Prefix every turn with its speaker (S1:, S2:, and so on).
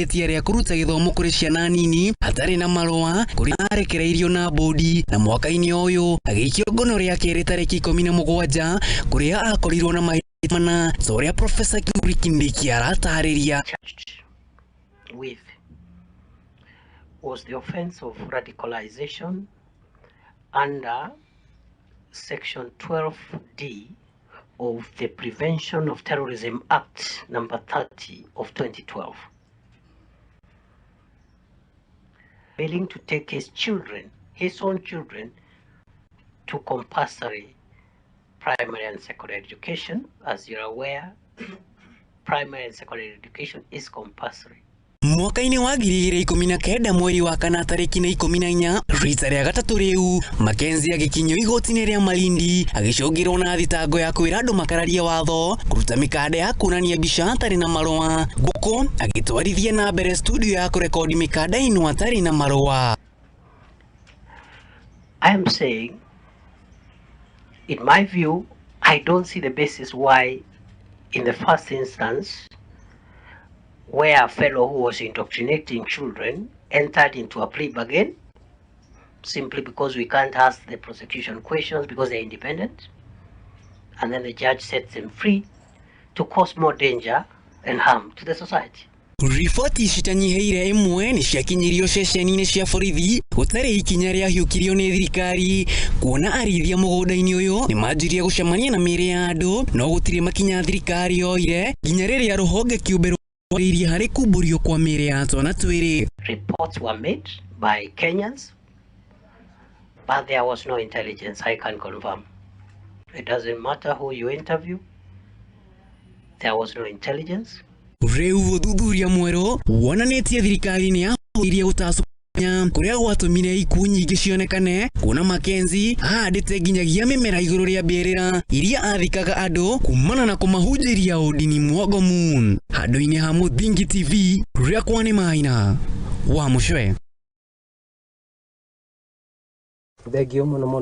S1: Ihĩtia rĩa kũruta gĩthomo kũrĩ ciana nini hatarĩ na marũa kũrĩa arekereirio na bũndi na mwaka-inĩ ũyũ agĩikio ngono rĩa kerĩ tarĩki 17 kũrĩa akorirwo na mahĩtia mana ta ũrĩa Profesa Kithure Kindiki aratarĩria.
S2: Charged with was the offense of radicalization under Section 12D of the Prevention of Terrorism Act number 30 of 2012. Failing to take his children, his own children, to compulsory primary and secondary education. As you're aware, primary and secondary education is compulsory.
S1: Mwaka-inĩ wa 2019 mweri wa kana tarĩki na 14 rita rĩa gatatũ rĩu Mackenzie agĩkinyio igoti-inĩ rĩa Malindi agĩcũngĩrwo na thitango ya kwĩra andũ makararie watho kũruta mĩkanda ya kuonania mbica atarĩ na marũa gũkũ agĩtwarithia na mbere studio ya kũrekondi mĩkanda ĩno atarĩ na marũa.
S2: I am saying, in my view, I don't see the basis why, in the first instance, where a fellow who was indoctrinating children entered into a plea bargain, simply because we can't ask the prosecution questions because they're independent, and then the judge sets them free to cause more danger and harm to the society.
S1: Riboti citanyihĩire imwe nĩ ciakinyirio ceceni-inĩ cia borithi gũtarĩ ikinya rĩahiũkirio nĩ thirikari kuona arĩithia mũgũnda-inĩ ũyũ nĩ manjirie gũcemania na mĩĩrĩ ya andũ no gũtirĩ makinya thirikari yoire nginya rĩrĩa rũhonge kĩũmbe rwarĩirie harĩ kumbũrio kwa mĩĩrĩ ya twana twĩrĩ.
S2: Reports were made by Kenyans, but there was no intelligence, I can confirm. It doesn't matter who you interview, there was no intelligence.
S1: Rĩu ũthuthuria mwerũ wonanĩtie thirikari nĩ yahũthĩrire gũtacũkania kũrĩa gwatũmire ikuũ nyingĩ cionekane kuona Mackenzie ahandĩte nginyagia mĩmera igũrũ rĩa mbĩrĩra iria athikaga andũ kumana na kũmahunjĩria ũndini mwogomu. Handũ-inĩ ha Mũthingi TV rĩakwa nĩ Maina wa Mũcwe.
S3: Thengiũ mũno mũno.